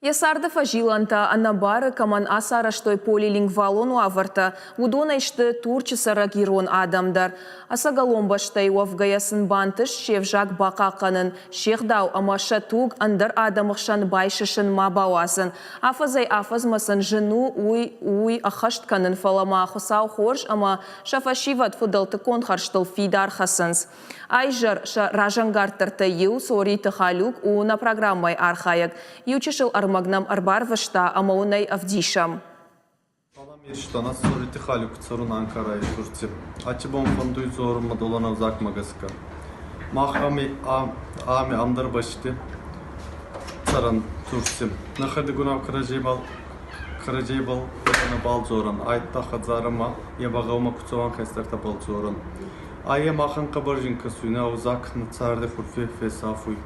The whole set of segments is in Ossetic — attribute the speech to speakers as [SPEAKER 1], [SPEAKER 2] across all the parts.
[SPEAKER 1] Йӕ царды фӕзилӕнтӕ ӕнӕбары кӕмӕн ацарӕзтой полилингвалон уавӕртӕ, уыдонӕй сты Турчы цӕрӕг ирон адӕм дӕр. Ӕцӕгӕлон бӕстӕйы уӕвгӕйӕ сын бантыст се взаг бахъахъхъӕнын, се гъдау ӕмӕ сӕ туг ӕндӕр адӕмы хсӕн байсысын ма бауадзын. Афӕдзӕй-афӕдзмӕ сын зын у уый уый ӕххӕст кӕнын, фӕлӕ ма Хуыцау хорз ӕмӕ сӕ фӕсивӕд фыдӕлтыккон хӕрзтыл фидар хӕцынц. Айзӕр сӕ разӕнгарддӕртӕй иу Цориты Халюк у нӕ программӕйы архайӕг. Иу чысыл ӕрмӕг нӕм ӕрбарвыста ӕмӕ уын ӕй ӕвдисӕм.
[SPEAKER 2] Салам Ирыстонӕн Цориты Халюк цӕрун Анкарайы, Турци. Аци бон фӕндуй дзорун мадӕлон ӕвзагмӕ гӕсгӕ. Мах ами, ами ӕндӕр бӕсти цӕрӕн Турци. Нӕхӕдӕгунау кӕрӕдзебӕл кӕрӕдзебӕл нӕбал дзорӕн, айдта хӕдзарӕмӕ, е ба гъӕумӕ ку цӕуӕн хестӕртӕбӕл дзорӕн. Айӕ махӕн хъӕбӕр зин кӕсуй, нӕ ӕвзаг нӕ царди хурфи фесӕфуй.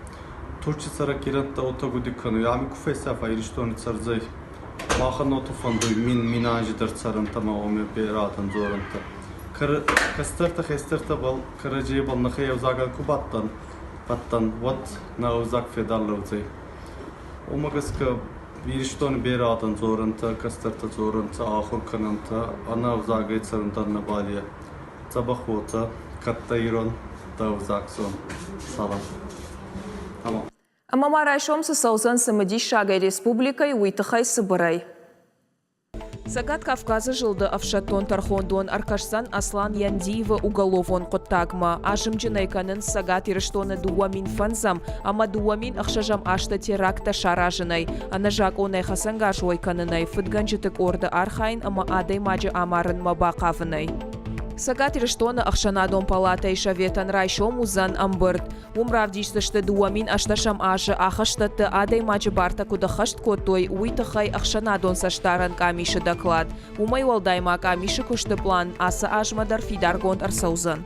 [SPEAKER 2] Турчи цӕрӕг ирӕнттӕ уотӕ гъуди кӕнуй, ами ку фесӕфа Иристони цӕрдзӕй. Махӕн уотӕ фӕндуй мин мин анзи дӕр цӕрӕнтӕ ма уоми берӕ адӕн дзорӕнтӕ. Кӕстӕртӕ хестӕртӕбӕл кӕрӕдзебӕл нӕхе ӕвзагӕн ку бадтан, бадтан, уӕд нӕ ӕвзаг федар лӕудзӕй. Уомӕ гӕсгӕ Иристони берӕ адӕн дзорӕнтӕ, кӕстӕртӕ дзорӕнтӕ, ахур кӕнӕнтӕ, ӕнӕ ӕвзагӕй цӕрун дӕр нӕбал е. Дзӕбӕх уотӕ, кӕд дӕ ирон, дӕ ӕвзаг зон. Салам. Тамам.
[SPEAKER 1] Ӕмӕ ма райсом цы цӕудзӕн цымыдиссагӕй республикӕйы, уый тыххӕй цыбырӕй. Цӕгат Кавказы зылды ӕфсӕддон тӕрхондон ӕркӕсдзӕн Аслан Яндиевы уголовон хъуыддагмӕ. Азымджын ӕй кӕнынц Цӕгат Ирыстоны 2005 ӕмӕ 2006 азты теракттӕ саразынӕй, ӕнӕзакъонӕй хӕцӕнгарз уӕй кӕнынӕй, фыдгӕнджыты къорды архайын ӕмӕ адӕймаджы амарынмӕ бахъавынӕй. Цӕгат Ирыстоны ӕхсӕнадон палатӕйы советӕн райсом уыдзӕн ӕмбырд. Уым равдисдзысты 2008 азы ахӕстӕтты адӕймаджы бартӕ куыд ӕххӕст кодтой, уый тыххӕй ӕхсӕнадон цӕстдарӕн къамисы доклад. Уымӕй уӕлдай ма къамисы куысты пълан ацы азмӕ дӕр фидаргонд ӕрцӕудзӕн.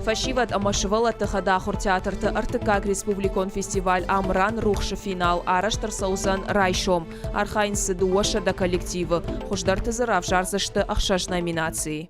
[SPEAKER 1] Фӕсивӕд ӕмӕ сывӕллӕтты хӕдахуыр театрты ӕртыккаг республикон фестиваль Амран рухсы финал арӕзт ӕрцӕудзӕн райсом. Архайынц дзы 200 коллективы, хуыздӕрты дзы равзардзысты ӕхсӕз номинацийы.